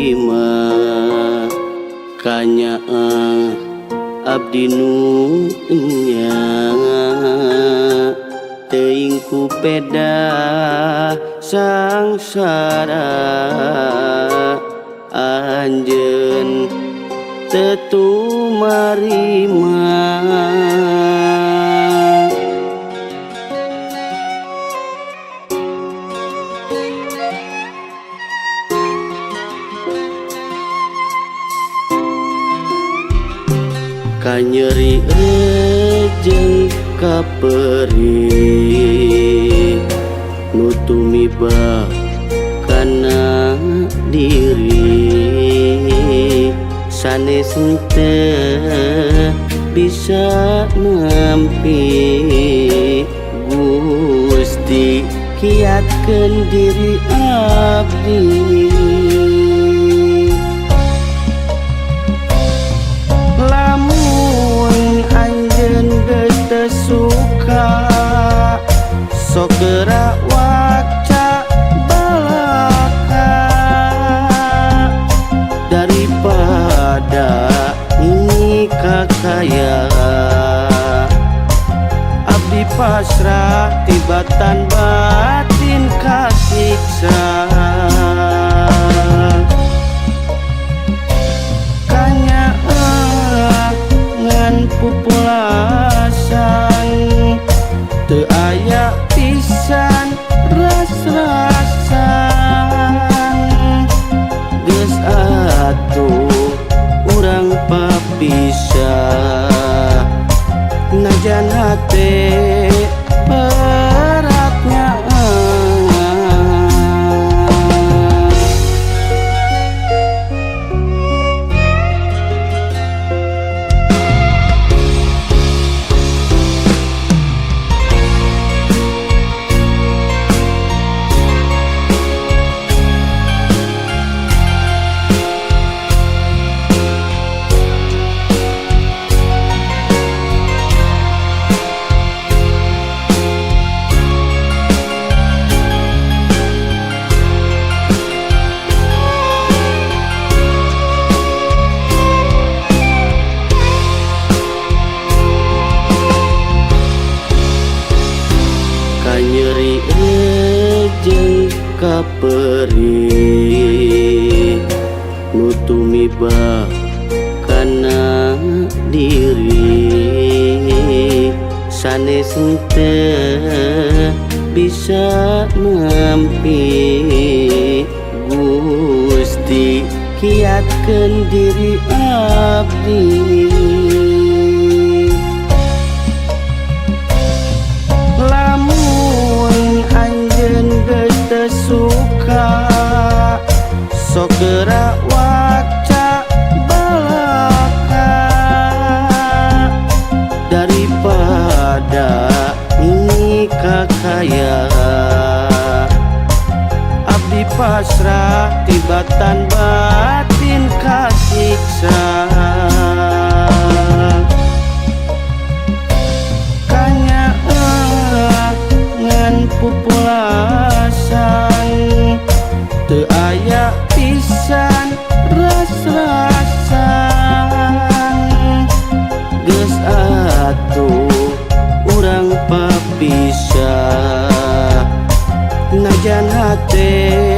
tarima kanyaah abdi nu enya teuing ku peda sangsara anjeun teu tumarima. Kanyeri jeung kaperih nu tumibah kana diri sanes teu bisa nampi. Gusti, kiatkeun diri abdi. Lamun anjeun geus teu suka, sok geura waca balaka daripada mikakaya. Abdi pasrah tibatan batin kasiksa. Kanyaah ngan pupulasan teu aya pisan ras-rasan. Geus atuh urang papisah najan hate beratnya. Kanyeri jeung kaperih nu tumibah kana diri sanes teu bisa nampi. Gusti, kiatkeun diri abdi. Lamun anjeun geus teu suka, sok geura waca balaka daripada mikakaya. Abdi pasrah tibatan batin kasiksa. Kanyaah ngan pupulasan teu aya pisan ras-rasan. Geus atuh urang papisah najan hate.